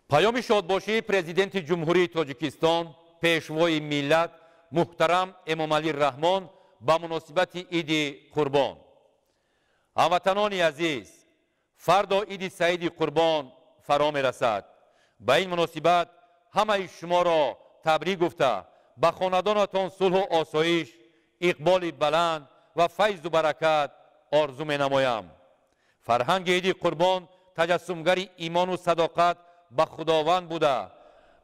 Паёми шодбошии Президенти Ҷумҳурии Тоҷикистон, Пешвои миллат муҳтарам Эмомалӣ Раҳмон ба муносибати Иди Қурбон. Ҳамватанони азиз, фардо Иди Саиди Қурбон фаро мерасад. Ба ин муносибат ҳамаи шуморо табрик гуфта, ба хонадонатон сулҳу осоиш, иқболи баланд ва файзу баракат орзу менамоям. Фарҳанги Иди Қурбон таҷассумгари имону садоқат ба Худованд буда,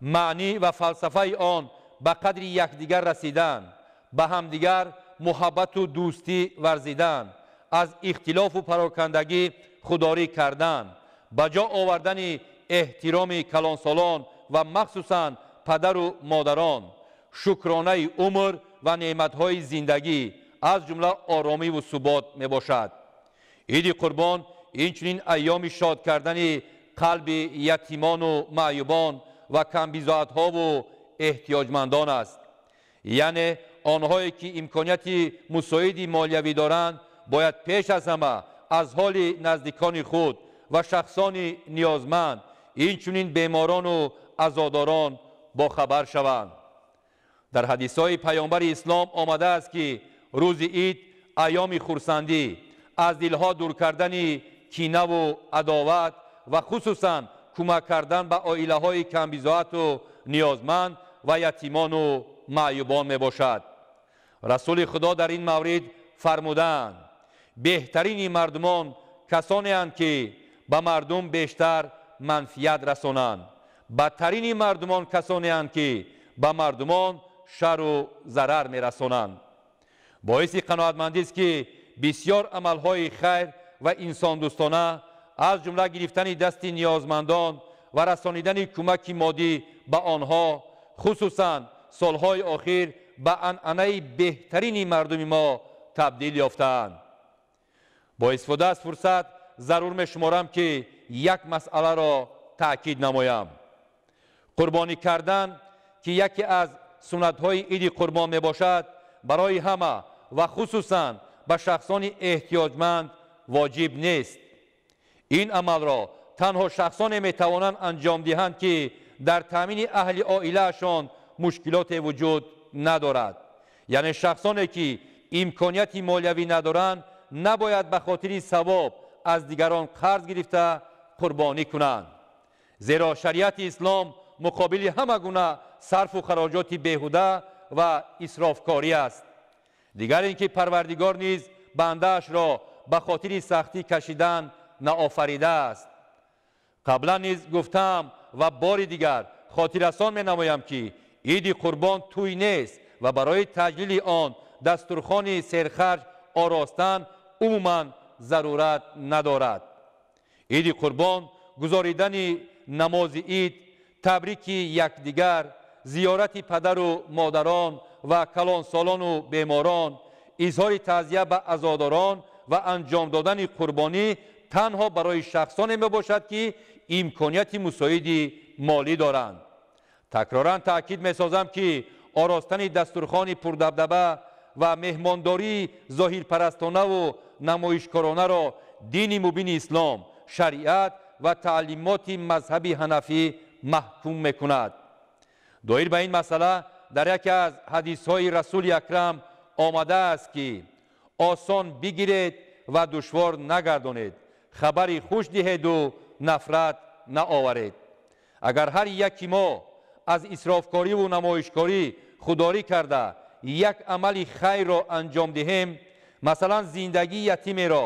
маънӣ ва фалсафаи он ба қадри якдигар расидан, ба ҳамдигар муҳаббату дӯстӣ варзидан, аз ихтилофу парокандагӣ худдорӣ кардан, ба ҷо овардани эҳтироми калонсолон ва махсусан падару модарон, шукронаи умр ва неъматҳои зиндагӣ, аз ҷумла оромиву субот мебошад. Иди Қурбон инчунин айёми шод кардани қалби ятимону маъюбон ва камбизоатҳову эҳтиёҷмандон аст. Яъне онҳое ки имконияти мусоиди молиявӣ доранд, бояд пеш аз ҳама аз ҳоли наздикони худ ва шахсони ниёзманд, инчунин беморону азодорон бохабар шаванд. Дар ҳадисҳои Паёмбари Ислом омадааст, ки рӯзи ид айёми хурсандӣ, аз дилҳо дур кардани кинаву адоват ва хусусан кӯмак кардан ба оилаҳои камбизоату ниёзманд ва ятимону маъюбон мебошад. Расули Худо дар ин маврид фармудаанд: беҳтарини мардумон касонеанд, ки ба мардум бештар манфиат расонанд, бадтарини мардумон касонеанд, ки ба мардумон шарру зарар мерасонанд. Боиси қаноатмандист, ки бисёр амалҳои хайр ва инсондӯстона, аз ҷумла гирифтани дасти ниёзмандон ва расонидани кӯмаки моддӣ ба онҳо, хусусан солҳои охир ба анъанаи беҳтарини мардуми мо табдил ёфтаанд. Бо истифода аз фурсат зарур мешуморам, ки як масъаларо таъкид намоям. Қурбонӣ кардан, ки яке аз суннатҳои Иди Қурбон мебошад, барои ҳама ва хусусан ба шахсони эҳтиёҷманд воҷиб нест. Ин амалро танҳо шахсоне метавонанд анҷом диҳанд, ки дар таъмини аҳли оилаашон мушкилоте вуҷуд надорад. Яъне шахсоне ки имконияти молиявӣ надоранд, набояд ба хотири савоб аз дигарон қарз гирифта қурбонӣ кунанд. Зеро шариати ислом муқобили ҳама гуна сарфу хароҷоти беҳуда ва исрофкорӣ аст. Дигар ин ки Парвардигор низ бандаашро ба хотири сахтӣ кашидан наофаридааст. Қаблан низ гуфтам ва бори дигар хотиррасон менамоям, ки Иди Қурбон тӯй нест ва барои таҷлили он дастурхони серхарҷ оростан умуман зарурат надорад. Иди Қурбон гузоридани намози ид, табрики якдигар, зиёрати падару модарон ва калонсолону беморон, изҳори таъзия ба азодорон ва анҷом додани қурбонӣ танҳо барои шахсоне мебошад, ки имконияти мусоиди молӣ доранд. Такроран таъкид месозам, ки оростани дастурхони пурдабдаба ва меҳмондории зоҳирпарастонаву намоишкоронаро дини мубини ислом, шариат ва таълимоти мазҳаби ҳанафӣ маҳкум мекунад. Доир ба ин масъала дар яке аз ҳадисҳои Расули Акрам омадааст, ки осон бигиред ва душвор нагардонед, хабари хуш диҳеду нафрат наоваред. Агар ҳар яки мо аз исрофкориву намоишкорӣ худдорӣ карда, як амали хайрро анҷом диҳем, масалан зиндагии ятимеро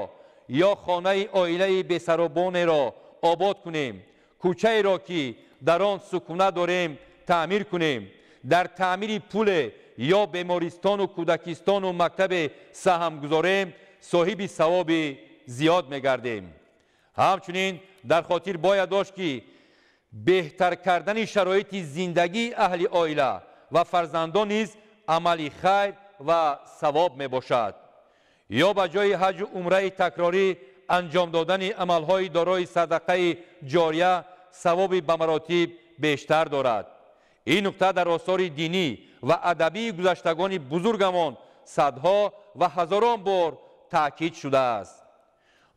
ё хонаи оилаи бесаробонеро обод кунем, кӯчаеро, ки дар он сукунат дорем, таъмир кунем, дар таъмири пуле ё бемористону кӯдакистону мактабе саҳм гузорем, соҳиби савоби зиёд мегардем. Ҳамчунин дар хотир бояд дошт, ки беҳтар кардани шароити зиндагии аҳли оила ва фарзандон низ амали хайр ва савоб мебошад. Ё ба ҷои ҳаҷу умраи такрорӣ анҷом додани амалҳои дорои садақаи ҷория савоби ба маротиб бештар дорад. Ин нукта дар осори динӣ ва адабии гузаштагони бузургамон садҳо ва ҳазорон бор таъкид шудааст.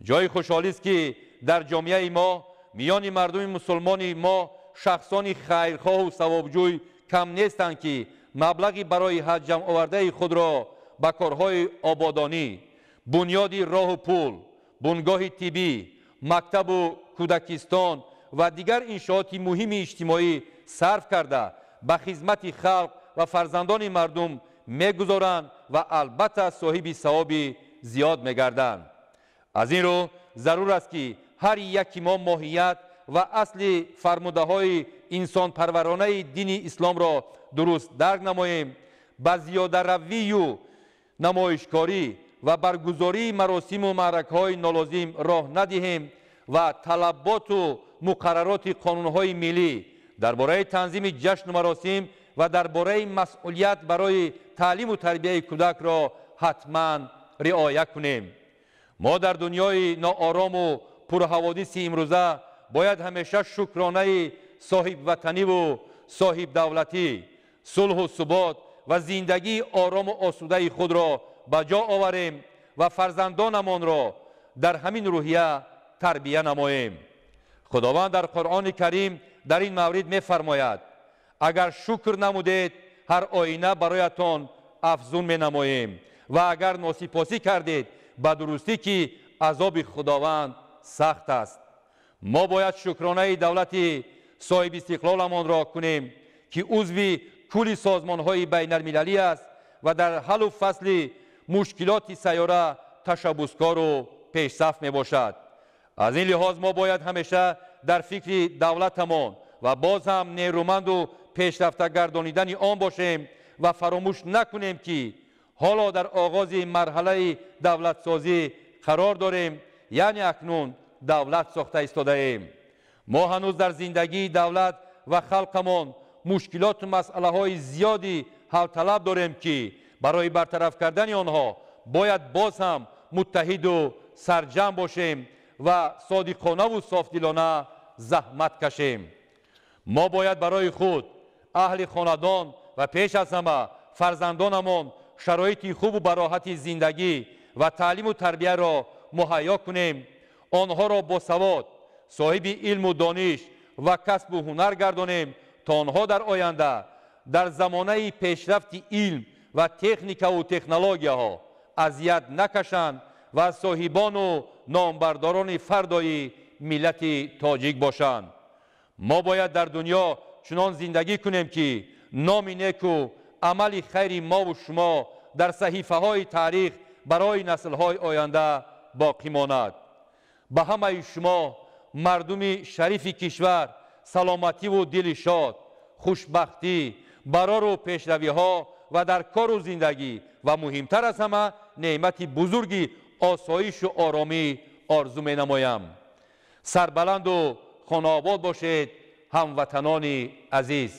Ҷои хушҳолист, ки дар ҷомеаи мо, миёни мардуми мусулмони мо шахсони хайрхоҳу савобҷӯй кам нестанд, ки маблағи барои ҳаҷ ҷамъовардаи худро ба корҳои ободонӣ, бунёди роҳу пул, бунгоҳи тиббӣ, мактабу кӯдакистон ва дигар иншооти муҳими иҷтимоӣ сарф карда ба хизмати халқ ва фарзандони мардум мегузоранд ва албатта соҳиби савоби зиёд мегарданд. Аз ин рӯ зарур аст, ки ҳар яки мо моҳият ва асли фармудаҳои инсонпарваронаи дини исломро дуруст дарк намоем, ба зиёдаравию намоишкорӣ ва баргузории маросиму маъракаҳои нолозим роҳ надиҳем ва талаботу муқаррароти қонунҳои миллӣ дар бораи танзими ҷашну маросим ва дар бораи масъулият барои таълиму тарбияи кӯдакро ҳатман риоя кунем. Мо дар дунёи ноорому пурҳаводиси имрӯза бояд ҳамеша шукронаи соҳибватаниву соҳибдавлатӣ, сулҳу субот ва зиндагии орому осудаи худро ба ҷо оварем ва фарзандонамонро дар ҳамин рӯҳия тарбия намоем. Худованд дар Қуръони Карим дар ин маврид мефармояд: агар шукр намудед, ҳар оина бароятон афзун менамоем ва агар носипосӣ кардед, ба дурустӣ ки азоби Худованд сахт аст. Мо бояд шукронаи давлати соҳибистиқлоламонро кунем, ки узви кулли созмонҳои байналмилалӣ аст ва дар ҳаллу фасли мушкилоти сайёра ташаббускору пешсаф мебошад. Аз ин лиҳоз мо бояд ҳамеша дар фикри давлатамон ва боз ҳам нерӯманду пешрафта гардонидани он бошем ва фаромӯш накунем, ки ҳоло дар оғози марҳалаи давлатсозӣ қарор дорем, яъне акнун давлат сохта истодаем. Мо ҳанӯз дар зиндагии давлат ва халқамон мушкилоту масъалаҳои зиёди ҳалталаб дорем, ки барои бартараф кардани онҳо бояд боз ҳам муттаҳиду сарҷамъ бошем ва содиқонаву софдилона заҳмат кашем. Мо бояд барои худ, аҳли хонадон ва пеш аз ҳама фарзандонамон шароити хубу бароҳати зиндагӣ ва таълиму тарбияро муҳайё кунем, онҳоро босавод, соҳиби илму дониш ва касбу ҳунар гардонем, то онҳо дар оянда дар замонаи пешрафти илм ва техникаву технологияҳо азият накашанд ва соҳибону номбардорони фардои миллати тоҷик бошанд. Мо бояд дар дунё чунон зиндагӣ кунем, ки номи неку амали хайри мову шумо дар саҳифаҳои таърих барои наслҳои оянда боқӣ монад. Ба ҳамаи шумо мардуми шарифи кишвар саломативу дили шод, хушбахтӣ, барору пешравиҳо ва дар кору зиндагӣ ва муҳимтар аз ҳама неъмати бузурги осоишу оромӣ орзу менамоям. Сарбаланду хонаобод бошед, ҳамватанони азиз.